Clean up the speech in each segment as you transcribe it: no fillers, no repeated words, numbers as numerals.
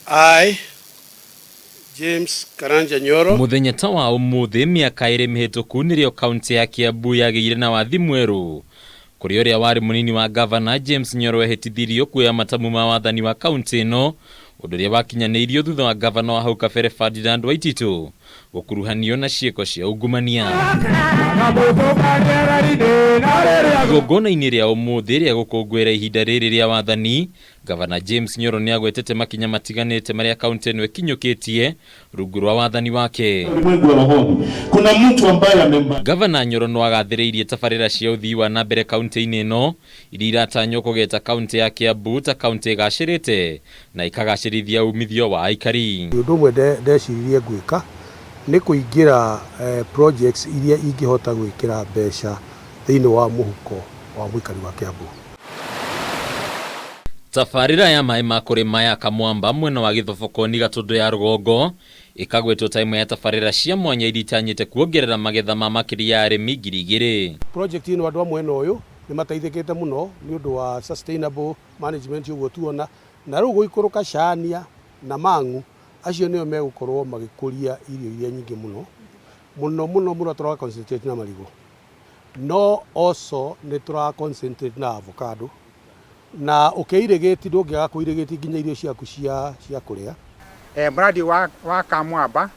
I, James Karanja Nyoro. Mũthenya ta wa ũmũthĩ mĩaka ĩrĩ mĩhĩtũku nĩrĩo kaunti ya Kiambu yagĩire na wathi mwerũ kũrĩa ũrĩa warĩ mũnini wa gavana James Nyoro ehĩtithirio kuoya matamu ma wathani wa kaunti ĩno, ũndũ ũrĩa wakinyanĩirio thutha wa gavana wa hau kabere Ferdinand Waititu gũkuruhanio na ciĩko cia ungumania. Igongona-inĩ rĩa ũmũthĩ rĩa gũkũngũĩra ihinda rĩrĩ rĩa wathani, Gavana James Nyoro nĩ agwetete makinya matiganĩte marĩa kaunti ĩno ĩkinyũkĩtie rungu rwa wathani wake. Ulimwengu wa rohoni. Kuna mtu ambaye amemba Gavana Nyoro no agathĩrĩirie tabarĩra cia ũthii wa na mbere kaunti-inĩ ĩno iria iratanywo kũgeta kaunti ya Kiambu ta kaunti ĩgacĩrĩte na ĩkagacĩrithia umithio wa aikari. Ũndũ ũmwe ndeciririe gwĩka nĩ kũingĩra projects iria ingĩhota gwĩkĩra mbeca thĩinĩ wa mũhuko wa mũikari wa Kiambu. Tabarĩra ya maĩ ma kũrĩma ya Kamwamba mwena wa Gĩthobokoni Gatũndũ ya rũgongo ĩkagwetwo ta ĩmwe ya tabarĩra cia mwanya iria itanyĩte kuongerera magetha ma makĩria ya arĩmi 2000. Project ĩno andũ a mwena ũyũ nĩ mateithĩkĩte mũno nĩ ũndũ wa sustainable management ũguo tuona, na rĩu gũikũrũka Cania na Mang'u acio nĩo megũkorwo magĩkũria irio iria nyingĩ mũno mũno mũno mũno. Tũra concentrate na marigũ, no also nĩ tũra concentrate na avocado, na ũkĩirĩgĩti ndũngĩaga kũirĩgĩti nginya irio ciaku cia kũrĩa. Mradi wa Kamwamba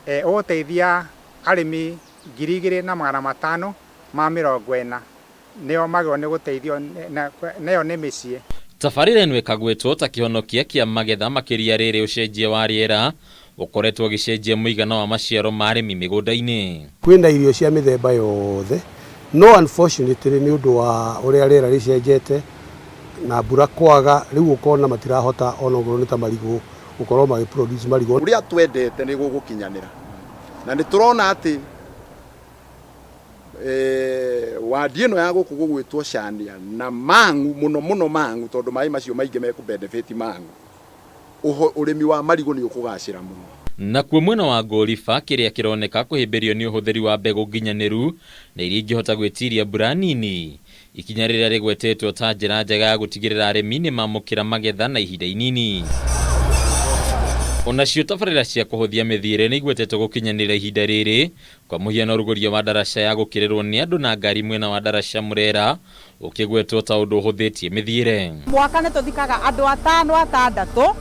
ũgũteithia arĩmi 2540 nĩo magĩrĩirwo nĩ gũteithio nayo nĩ mĩciĩ. Tabarĩra ĩno ĩkagwetwo ta kĩhonokia kĩa magetha makĩria rĩrĩ ũcenjia wa rĩera ũkoretwo ũgĩcenjia mũigana wa maciaro ma arĩmi mĩgũnda-inĩ. Kwĩna irio cia mĩthemba yothe, no unfortunately nĩ ũndũ wa ũrĩa rĩera rĩcenjete na mbura kwaga, rĩu ũkona matirahota onokorwo nĩ ta marigũ gũkorwo magĩ produce marigũ. Ũrĩa twendete nĩ gũgũkinyanĩra, na nĩ tũrona atĩ wadi ĩno ya gũkũ gũgwĩtwo Cania na Mang'u, mũno mũno Mang'u, tondũ maĩ macio maingĩ mekũ benefit Mang'u, ũrĩmi wa marigũ nĩ ũkũgacĩra mũno. Nakuo mwena wa Ngoliba kĩrĩa kĩroneka kũhĩmbĩrio nĩ ũhũthĩri wa mbegũ nginyanĩru na iria ingĩhota gwĩtiria mbura nini, ikinya rĩrĩa rĩgwetetwo ta njĩra njega ya gũtigĩrĩra arĩmi nĩ mamũkĩra magetha na ihinda inini. Onacio tabarĩra cia kũhũthia mĩthiĩre nĩ igwetetwo gũkinyanĩra ihinda rĩrĩ, kwa mũhiano rũgũria wa ndaraca ya gũkĩrĩrwo nĩ andũ na ngari mwena wa ndaraca Murera ũkĩgwetwo ta ũndũ ũhũthĩtie mĩthiĩre. Mwaka nĩ tũthikaga andũ atano atandatũ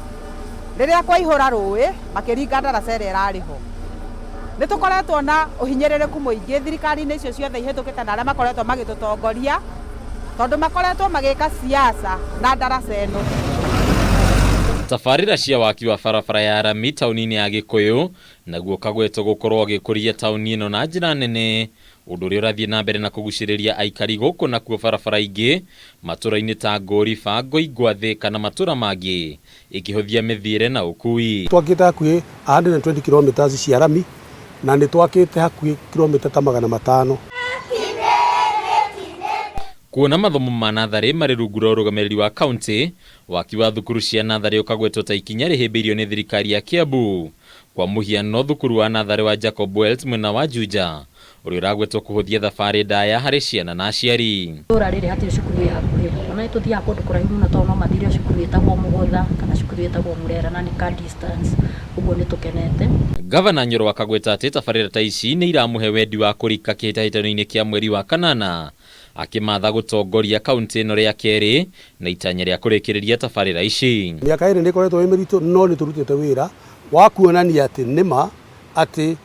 rĩrĩa kwaihũra rũĩ makĩringa ndaraca ĩrĩa ĩrarĩ ho. Nĩ tũkoretwo na ũhinyĩrĩrĩku mũingĩ thirikari-inĩ icio ciothe ihĩtũkĩte na arĩa makoretwo magĩtũtongoria, tondũ makoretwo magĩka siasa na ndaraca ĩno. Tabarĩra cia waki wa barabara ya rami taũni-inĩ ya Gĩkũyũ naguo kagwetwo gũkorwo agĩkũria taũni ĩno na njĩra nene, ũndũ ũrĩa ũrathiĩ na mbere na kũgucĩrĩria aikari gũkũ, nakuo barabara ingĩ matũra-inĩ ta Ngũriba, Ngoingwathĩ kana matũra mangĩ ikĩhũthia mĩthiĩre na ũkui. Twakĩte hakuhĩ 120 kilometers cia rami, na nĩ twakĩte hakuhĩ kilomita ta 500. Kuona mathomo ma natharĩ marĩ rungu rwa ũrũgamĩrĩri wa kaunti, waki wa thukuru cia natharĩ ũkagwetwo ta ikinya rĩhĩmbĩirio nĩ thirikari ya Kiambu. Kwa mũhiano thukuru wa natharĩ wa Jacob Wells mwena wa Juja ũrĩa ũragwetwo kũhũthia thabarĩ ndaya harĩ ciana na aciari. Itũũra rĩrĩ hatirĩ cukuru ĩ hakuhĩ, ona nĩ tũthiaga kũndũ kũraihu mũno tondũ no mathire cukuru ĩtagwo Mũgũtha kana cukuru ĩtagwo Mũrera na nĩ ka distance, ũguo nĩ tũkenete. Gavana Nyoro akagweta atĩ tabarĩra ta ici nĩ iramũhe wendi wa kũrika kĩhĩtahĩtano-inĩ kĩa mweri wa kanana, akĩmatha gũtongoria kaunti ĩno rĩa kerĩ na itanya rĩa kũrĩkĩrĩria tabarĩra ici. Mĩaka ĩrĩ nĩ ĩkoretwo ĩ mĩritũ, no nĩ tũrutĩte wĩra wa kuonania atĩ nĩma atĩ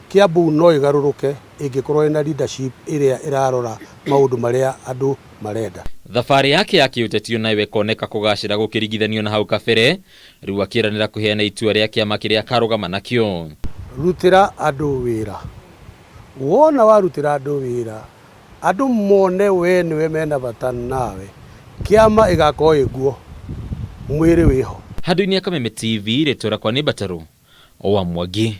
Kiambu no ĩgarũrũke ĩngĩkorwo ĩna leadership ĩrĩa ĩrarora maũndũ marĩa andũ marenda. Thabarĩ yake ya kĩũteti onayo ĩkoneka kũgacĩra gũkĩringithanio na hau kabere, rĩu akĩranĩra kũheana itua rĩa kĩama kĩrĩa akarũgama nakĩo. Rutĩra andũ wĩra. Wona warutĩra andũ wĩra, andũ mone we nĩwe mena bata nawe, kĩama ĩgakorwo ĩ nguo, mwĩrĩ wĩho. Handũ-inĩ ya Kameme TV, rĩtwa rĩakwa nĩ Mbatarũ wa Mwangi.